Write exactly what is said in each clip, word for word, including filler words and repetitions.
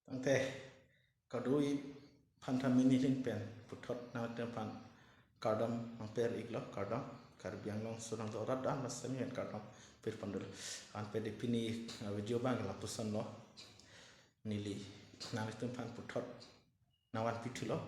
Tangte kadui phan tame neli ahin pen puthot nangtum aphan kardom nangpir iklo, kardom. Karbi Anglong aso nangdo rat dan mas semi pen kardom pir pon dolo. Anpen te pini, ah, video abang lapuson lo. Neli nanglitum aphan puthot nangvanpi thulo.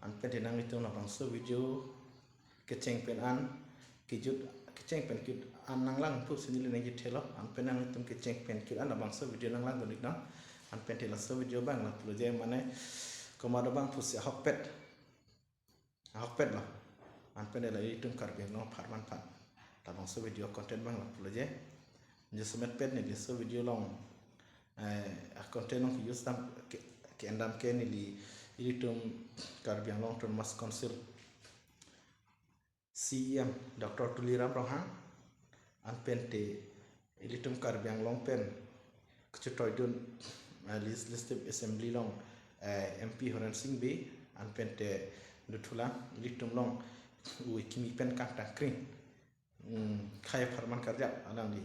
Anpen te nanglitum labangso video kecheng pen an kejut, kecheng pen kejut an nanglang pusi neli nangji thelo. Anpen nanglitum kecheng pen kejut an labangso video nanglangdun iknon. Anpen te laso video abang lapulo je, mane komat abang pusi ahokpet, ahokpet lo. Anpen te la ilitum Karbi Anglong apharman aphan labangso video content abang lapulo je. Jasemet pet neli laso video along, eh, a content along ke-use dam ke, ke-en dam ke neli ilitum Karbi Anglong Autonomous Council C E M Doctor Tuliram Ronghang, anpen te ilitum Karbi Anglong pen kechetoidun, eh, Legislative Assembly along, eh, M P Horen Sing Bey, anpen te dothulang ilitum along ui kimi pen kangtang kring, mm, khei apharman karjap alangli,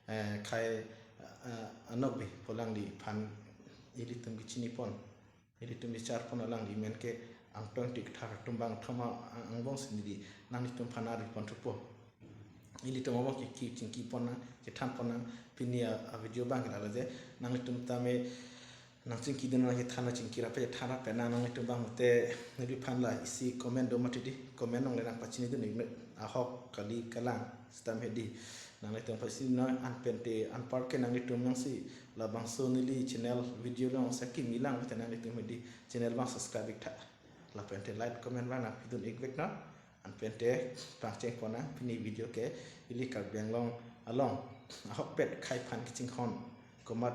eh, khei, eh, anok Bey pu alangliphan ilitum kechini pon, ilitum bichar pon, alangli amen ke Angtong Ingti Kathar atum bangthom a-, angbong si neli nanglitum aphan ari pon thupo. Ilitum angbong ke, ke chingki pon nang, kethan pon nang, pini a, a video abang ke lalo je, nanglitum tame nangchingkidun nang kethan nang, chingki rap-e than rap-e nang, nanglitum abang te neliphan la isi comment do mati di, comment along le nangpachinidun iknon, ahok kali kalang sitame di. Nanglitum pachinidun, anpen te anpar ke nanglitum jongsi labangso neli channel video along si kimi lang te nanglitum di channel abang subscribe ik tha. Lapen te like comment abang nangpidun ikvek non. Anpen te pangcheng pon nang, pini video ke ili Karbi Anglong along ahokpet khei aphan kachinghon, komat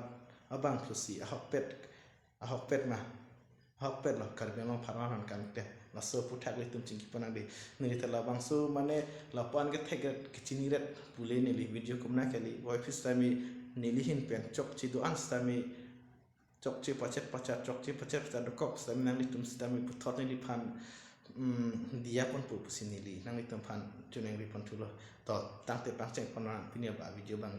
abang pusi ahokpet, ahokpet ma, ahokpet lo Karbi Anglong apharman aphan kangte. Laso aphuthak ilitum chingki pon nang di. Neli ta labangso mane lapu-an kethek ret, kechini ret pule neli video kumna kali. Voiphit sitame neli ahin pen chokche do-an sitame chokche pachet pachat, chokche pachet pachat dokok sitame nanglitum sitame puthot neliphan, mm, diya ponpo pusi neli nanglitum aphan choningri pon thulo. To, tangte pangcheng pon nang pini a video abang.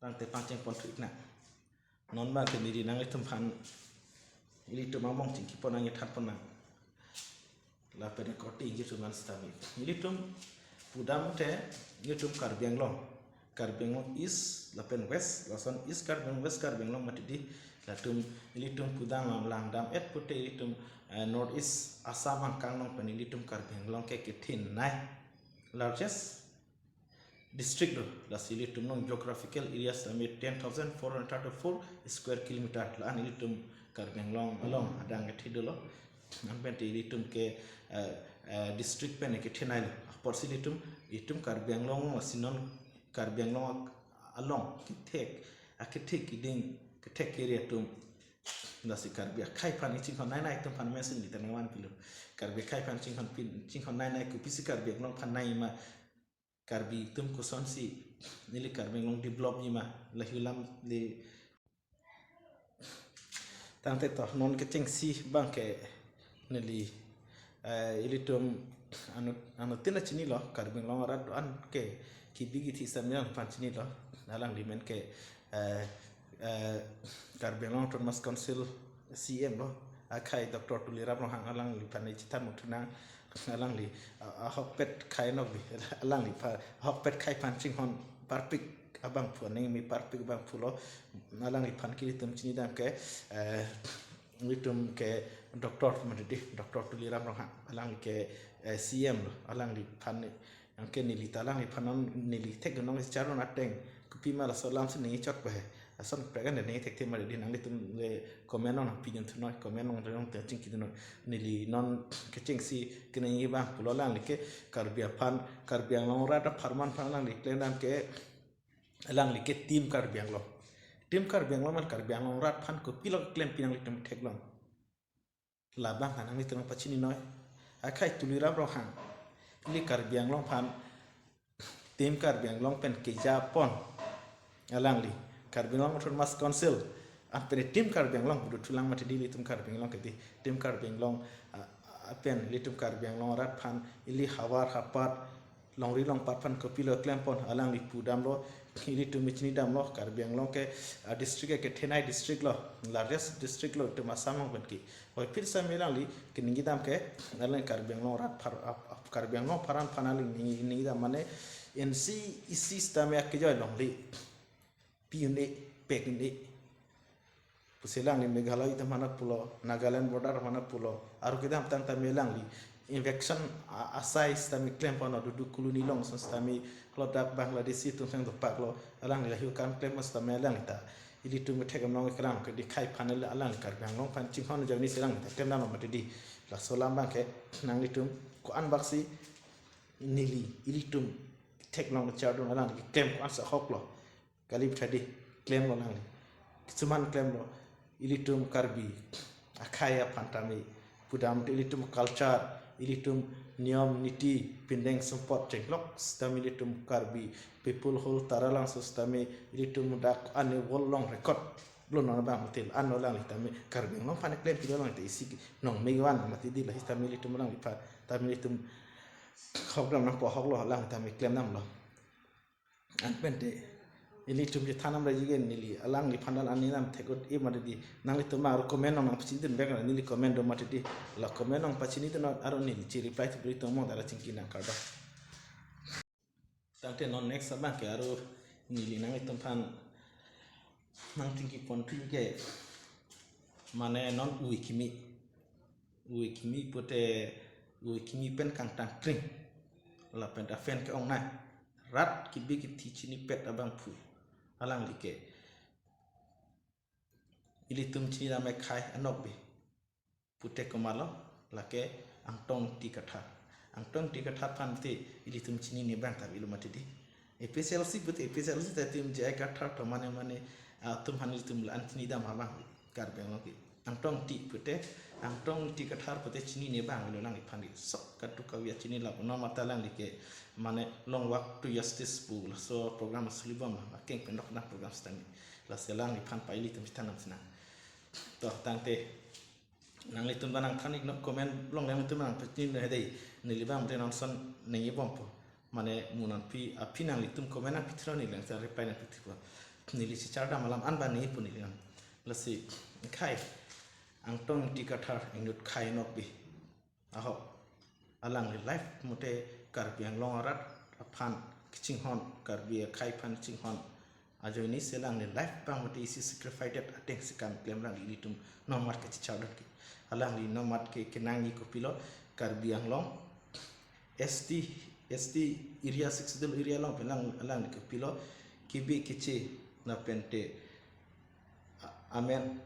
Tangte pangcheng pon thu iknon. Non abang te neli nanglitum aphan ilitum angbong chingki pon nang, kethan pon nang. Lapen korte ingjir atum an sitame ilitum pudam te ilitum Karbi Anglong, Karbi Anglong East lapen West, lason East Karbi Anglong, West Karbi Anglong mati di, latum ilitum pudam lang, langdam et pute ilitum, eh, North East Assam angkang along pen ilitum Karbi Anglong ke kethenei largest district do. Lasi ilitum along geographical area sitame ten thousand four hundred thirty-four square kilometer. La-an ilitum Karbi Anglong along adang kethe dolo. Anpen te ilitum ke, eh, eh, district pen kethenei lo. Apotsi ilitum, ilitum Karbi Anglong, lasi non Karbi Anglong along kethek, akethek kiding, kethek area atum, lasi Karbi akhei aphan kachinghon nei nei atum aphan mention kita nangvanpilo. Karbi akhei aphan chinghon pin, chinghon nei nei, kopisi Karbi Anglong aphan nei ma, Karbi atum kosonsi neli Karbi Anglong develop ji ma, lahei alam le. Tangte to non kechengsi abang ke neli, eh, ilitum anu, anuttin chinilo, Karbi Anglong arat do-an ke kibi kithi samyang aphan chinilo. Alangli amen ke, eh, eh, Karbi Anglong Autonomous Council C M lo, akhei Doctor Tuliram Ronghang, alangliphan neli chethan muthu nang, alangli, ah, ahokpet khei anok Bey, alangliphan ahokpet khei aphan chinghon parpik abangphu, aning me parpik abangphu lo. Alangliphan ke ilitum chinidam ke, eh, ilitum ke Doctor mati di, Doctor Tuliram Ronghang, alangli ke, eh, C M lo, alangliphan ni, anke neli ta alangliphan non neli thek nong ichar non ateng, kopima laso alam si neli chot pahe. Ason prekan de neli thekthe mati di, nanglitum le comment along nangpidun thunoi, comment along along te chingkidun noi. Neli non kechengsi kenangji abang pulo, alangli ke Karbi aphan, Karbi Anglong arat apharman aphan alangli klem dam ke, alangli ke Team Karbi Anglong. Team Karbi Anglong man Karbi Anglong arat aphan kopilo keklem pi nanglitum theklong. Labang ke nanglitum pachini noi. Akhei Tuliram Ronghang, ili Karbi Anglong aphan, Team Karbi Anglong pen keja pon alangli, Karbi Anglong Autonomous Council, anpen Team Karbi Anglong pu dothulang mati di, ilitum Karbi Anglong ke di, Team Karbi Anglong, ah, ah, pen ilitum Karbi Anglong arat aphan ili havar hapat longri longpat aphan kopilo klempon, alangli pudamlo, ilitum chinidamlo, Karbi Anglong ke, ah, district ke thenei district lo, largest district lo itum Assam along penke. Hoi, phir sitame alangli keningjedam ke, alangli Karbi Anglong arat phar-, ap-, ap-, Karbi Anglong aphan, aphan alangli ningje-, ningjedam mane, N C isi sitame akejoi longle. Pi un-e, pek un-e pusi alangli Meghalaya atum aphan pulo, Nagaland border aphan pulo, aru kedamtang tame alangli eviction a-, asai sitame klempon, Dudu colony along ason sitame, lo dak Bangladeshi atum sang dopaklo, alangli lahei akam klem sitame alangli ta ilitum kethek amlong kelang ke dikhai aphan, alangli Karbi Anglong aphan chinghon ajoine si alangli ta klemdamlo mati di. Laso alam abang ke nanglitum ko-an bak si neli ilitum theklong kachardun alangli klem ko-an si ahok lo. Kali bithadi, klemlo alangli. Kisuman klemlo, ilitum Karbi akhei aphan tame, pudam te ilitum culture, ilitum niyom niti, pindeng sumpot chenglok sitame ilitum Karbi people whole Taralangso sitame, ilitum dak ane world along record lo, non abang hotel ano alangli tame Karbi Anglong aphan klempilo, alangli ta isi nong mewan mati di, lahei sitame ilitum alangli aphan tame ilitum hokdam nangpo, ahok lo, alangli tame klemdamlo. Anpen te ilitum chethan nam raji ke neli alangliphan dan ani nam thek un-e mati di. Nanglitum aru comment nong nangpachinidun bek ra, neli comment do mati di. La comment nangpachinidun aru neli chi reply thu beri tongmong dara chingki nang, kardom. Tangte non next abang ke aru neli nanglitum aphan nangchingkipon thu ke, mane non uwe kimi. Uwe kimi pute, uwe kimi pen kangtang kring. Lapen ta pen ke-ongnei. Rat kibi kithi chinipet abangphu alangli ke, ilitum chinidam akhei anokbe pute komatlo, lake Angtong Ingti Kathar. Angtong Ingti Kathar aphan te ilitum chinine abang ta avelo mati di. A P H L C pute A P H L C ta itum J I Kathar atum mane mane, ah, atum aphan ilitum la-an chinidam abang Karbi Anglong ke. Angtong Ingti pute, Angtong Ingti Kathar pute chinine abang avelo alangliphan di. Sok kadokave achinilo, non mate alangli ke mane Long Walk to Justice pu laso program asuli bom, akeng pen dokna program sitame. Lasi alangliphan pai ilitum chethan nam sinang. To tangte nanglitum ta nangthan-iknon, comment along nanglitum nangpachinidun hedi, neli abang te non ason ningje bompo. Mane mo non aphi, aphi nanglitum comment nangpithulo, neli lang sa reply nangpithupo. Neli chechardam alam an abang ningjepo neli nang. Lasi, akhei, Angtong Ingti Kathar inut akhei anokbe. Ahok, alangli life mate Karbi Anglong arat aphan kachinghon, Karbi akhei aphan chinghon ajoine si alangli life abang mate isi sacrifice ateng si kam klemrang ilitum non mat kachechardun ke. Alangli non mat ke kenangji kopilo, Karbi Anglong S T, S T area, Sixth Schedule area along pen alang, alangli kopilo, kibi kichi lapen te, a-, amen,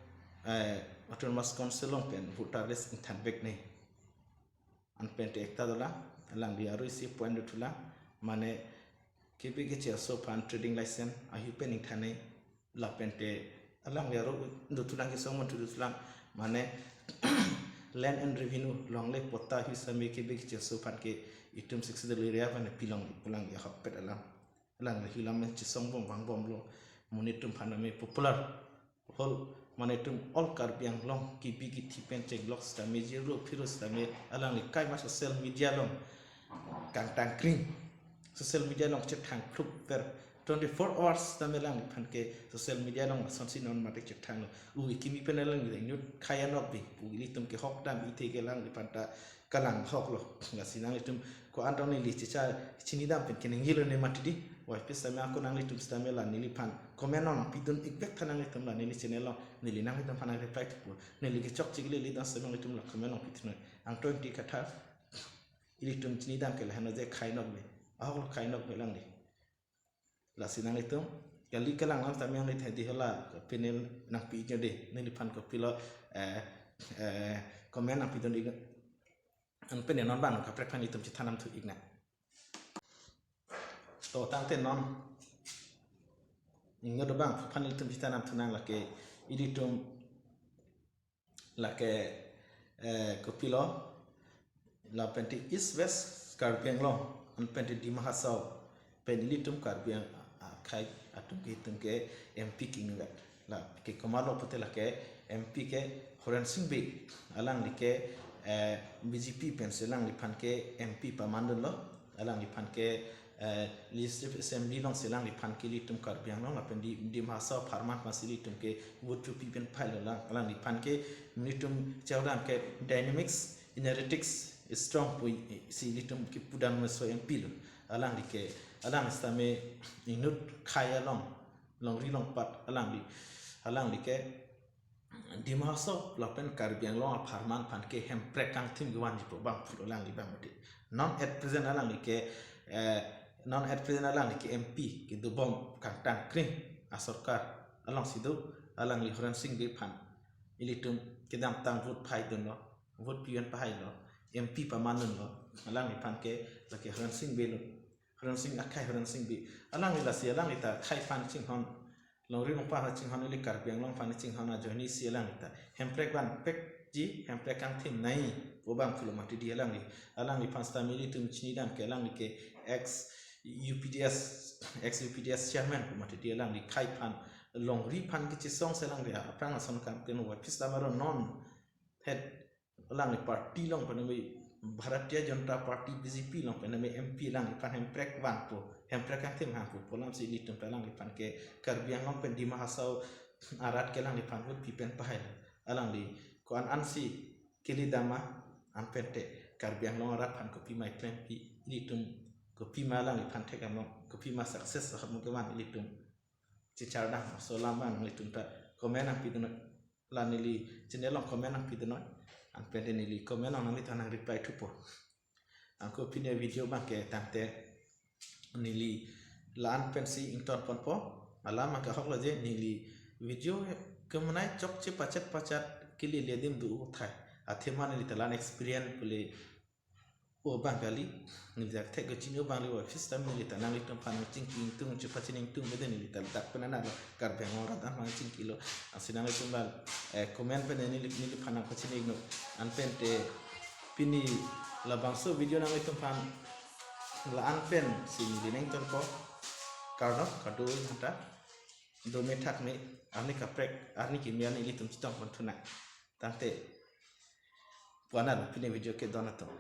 eh, Autonomous Council along pen voter list ingthan veknei. Anpen te ekta dolang, alangli aru isi point dothulang, mane kibi kichi aso aphan trading license ahi pen ingthan-e, lapen te alangli aru dothulang, kesung mon thu dothulang, mane land and revenue longle patta ahi sitame kibi kichi aso aphan ke itum Sixth Schedule area aphan pilong pu alangli ahokpet alam. Alangli alam pen chesong bom vangbomlo, monit atum aphan tame popular. Whole, mane itum all Karbi Anglong kibi kithi pen chenglok sitame, jirlo phirlo sitame, alangli kaima social media along kangtang kring. Social media along chethang kluk per twenty-four hours sitame alangliphan ke social media along asonsi non mate chethanglo. Uwe kimi pen alangli inut akhei anokbe pu ilitum ke hokdam ithe ke alangliphan ta kalang ahoklo. Lasi nanglitum ko-an tong neli checha chinidam pen keningjelo ne mati di. Wai pi sitame ako nanglitum sitame la neliphan comment nangpidun-ik vek tha nanglitum la neli channel along, neli nanglitum aphan reply thupo. Neli kechokche kali, neli dan sitame nanglitum la comment nangpithunon. Angtong Ingti Kathar, ilitum chinidam ke lahenlo je akhei anokbe. Ahoklo akhei anokbe alangli. Lasi nanglitum, kali kalang nang sitame nanglitum hedi hala panel nangpi-iknon de, neliphan kopilo, eh, eh, comment nangpidun-iknon. Anpen non abang kaprek aphan itum chethan nam thu-iknei. To tangte non ingnot abangphu aphan itum chethan nam thunang, lake ilitum, lake, eh, kopilo, lapen te East West Karbi Anglong, anpen te Dima Hasao pen ilitum Karbi Ang-, akhei atum ke itum ke M P ke ingvet. Lake komatlo pute lake M P ke Horen Sing Bey, alangli ke, eh, B J P pensi alangliphan ke M P pamandunlo. Alangliphan ke, eh, Legislative Assembly alongsi alangliphan ke ilitum Karbi Anglong lapen Di-, Dima Hasao apharman aphansi ilitum ke vote pipi pen pahai lo. Alang, alangliphan ke nelitum chehang ke dynamics, energetics, strong pusi ilitum ke pudam meso M P lo. Alangli ke, alang sitame inut khei along, longri longpat alangli, alangli ke Dima Hasao lapen Karbi Anglong apharman aphan ke Hemprek kangthim kevanji pu abangphu alangli abang mati. Non at present alangli ke, eh, non at present alangli ke M P kedobom kangtang kring asorkar alongsi do. Alangli Horensing Bey aphan ilitum kedamtang vote pahai dunlo, vote pi pen pahai lo, M P paman dunlo. Alangliphan ke lake Horensing Bey lo. Horensing akhei Horensing Bey. Alangli lasi alangli ta khei aphan chinghon, longri longpat aphan chinghon, ili Karbi Anglong aphan chinghon ajoinesi alangli ta Hemprek vanpekji, Hemprek kangthim nangji pu abangphu lo mati di alangli. Alangliphan sitame ilitum chinidam ke alangli ke ex U P D S, ex U P D S chairman pu mati di. Alangli khei aphan, longri aphan kechesongsi alangli aphrang ason kangteng lo, aphi sitame aro non het alangli party along pen name Bharatiya Janata Party, B J P along pen name M P alangliphan Hemprek vanpo, Hemprek kangthim hangpo pu alamsi ilitum ta alangliphan ke Karbi Anglong pen Dima Hasao arat ke alangliphan vote pi pen pahai lo. Alangli ko-an ansi kele dam ma, anpen te Karbi Anglong arat aphan kopima klempi, ilitum kopima alangliphan thek among, kopima success ahormu kevan ilitum chichar dam. Laso alam abang ilitum ta comment nangpi dunnon. La neli channel along comment nangpi dunnon. Anpen te neli comment along nangli ta nang reply thupo. Anke pini video abang ke tangte neli la-an pensi ingtonponpo. Alam abang ke ahok lo je, neli video kemenei chokche pachet pachet kele adim do thai. Athema neli ta la-an experience pule o abang kali, neli ta thek kachini o abang le, aphi sitame neli ta nanglitum aphan chingki ingtung, chepachini ingtung bede neli ta dak pen ana lo, Karbi Anglong arat aphan chingki lo. Lasi nanglitum la, eh, comment pen neli, neliphan nangpachini iknon. Anpen te pini labangso video nanglitum aphan la-an pensi neli nangtonpo. Kardom, kado-an ta. Dome thakme, arni kaprek, arni kimi arni ilitum chetongpon thu nang. Tangte pu-an lo pini video ke, don atum.